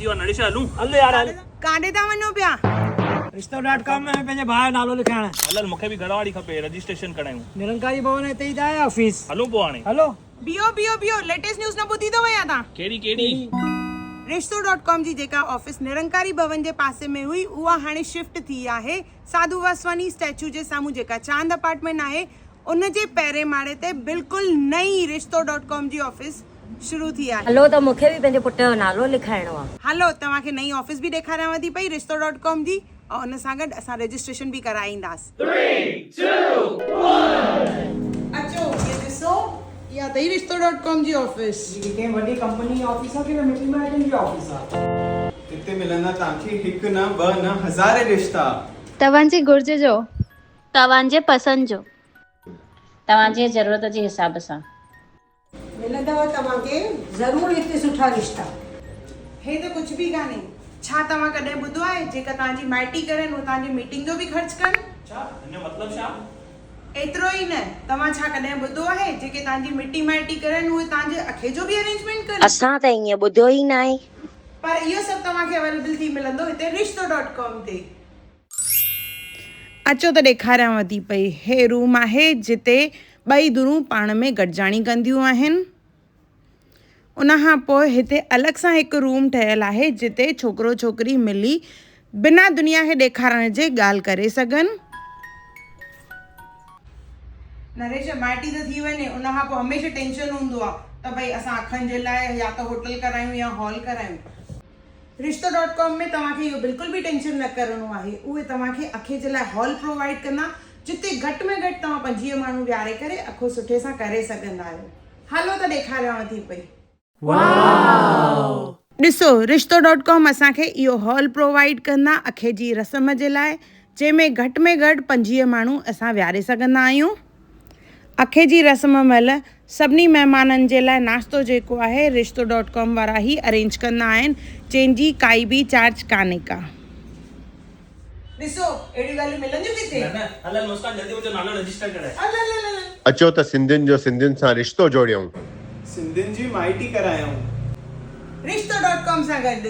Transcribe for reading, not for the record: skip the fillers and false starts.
ٿي ويو آ نريش هلون. هل يار هل. ڪاڏي ٿا وڃو پيا؟ رشتو ڊاٽ ڪام ۾ پنهنجي ڀاء جو نالو لکائڻ. هل هل مونکي به گهر واري کپي رجسٽريشن ڪرايون. نرنڪاري ڀون هتي ئي ته آهي آفيس. هلون پوء هاڻي. هلو. بيهو بيهو بيهو ليٽيسٽ نيوز نه ٻڌي اٿو يا توهان؟ ڪهڙي ڪهڙي؟ رشتو ڊاٽ ڪام جي جيڪا آفيس نرنڪاري ڀون جي پاسي ۾ هئي اها هاڻي شفٽ ٿي آهي ساڌو واسواڻي اسٽيچو جي سامهون جيڪا چاند اپارٽمينٽ آهي ان جي پهرين ماڙي تي بلڪل نئين رشتو ڊاٽ ڪام جي آفيس شروع ٿي آهي. هلو ته مون کي به پنهنجي پٽ جو نالو لکائڻو آ. هلو توهان کي نئين آفيس به ڏيکاريانو ٿي پئي رشتو ڊاٽ ڪام جي ۽ ان سان گڏ اسان رجسٽريشن به ڪرائي اينداس. اچو هي ڏسو اها اٿئي رشتو ڊاٽ ڪام جي آفيس. هي ڪنهن وڏي ڪمپني جي آفيس آ ڪي نه مٽي مائٽن جي آفيس آ. هتي ملندا توهان کي هڪ نه ٻه نه هزارين رشتا. توهان جي گهرج جو. توهان جي پسند جو. توهان جي ضرورت جي حساب سان. ملندو توهان کي ضرور هتي سٺا رشتا. هي ته ڪجهه به ڪانهي. ڇا توهان ڪڏهن ٻڌو آهي جيڪا توهان جي مائٽي ڪرن اهي توهان جي ميٽنگ جو به خرچ ڪن؟ ڇا؟ هن جو مطلب ڇا؟ ايترو ئي نه، توهان ڇا ڪڏهن ٻڌو آهي جيڪي توهان جي مٽي مائٽي ڪرن اهي توهان جي اکي جو به ارينجمينٽ ڪن؟ اسان ته ائين ٻڌو ئي ناهي. پر اهو سڀ توهان کي اويليبل ٿي ملندو هتي رشتو ڊاٽ ڪام تي. اچو ته ڏيکاريانو ٿي پئي. هي روم آهي جتي ٻئي ڌرون پاڻ ۾ گڏجاڻي ڪنديون آهن. ان کان پوء هتي الڳ سان هڪ روم ٺهيل آهي جتي ڇوڪرو ڇوڪري ملي بنا دنيا کي ڏيکارڻ جي ڳالهه ڪري سگهن. نريش، مائٽي ته ٿي وڃي ان کان پوء هميشه ٽينشن هوندو آهي ته ڀئي اسان اکن جي لاء يا ته هوٽل ڪرايون يا هال ڪرايون. رشتو ڊاٽ ڪام ۾ توهان کي اهو بلڪل به ٽينشن نه ڪرڻو آهي اهي توهان کي اکي جي لاء هال پرووائيڊ ڪندا جتي گهٽ ۾ گهٽ توهان 25 ماڻهو ويهاري ڪري اکو سٺي سان ڪري سگهندا آهيو هلو ته ڏيکاريانو ٿي پئي. ڏسو رشتو ڊاٽ ڪام اسان کي اهو هال پرووائيڊ ڪندا اکي جي رسم جي لاء جنهن ۾ گهٽ ۾ گهٽ 25 ماڻهو اسان ويهاري سگهندا آهيون. اکي جي رسم مهل سڀني مهمانن جي لاء ناشتو جيڪو آهي رشتو ڊاٽ ڪام وارا ئي ارينج ڪندا آهن جنهن جي ڪائي به چارج ڪانهي ڪا. ڏسو اهڙيون ڳالهيون ملنديون ڪٿي. نه نه هل هل مسڪان جلدي منهنجو نالو رجسٽر ڪرائي. هل هل هل هل. اچو ته سنڌين جو سنڌين سان رشتو جوڙيون. سنڌين جي مائٽي ڪرايون. رشتو ڊاٽ ڪام سان گڏ.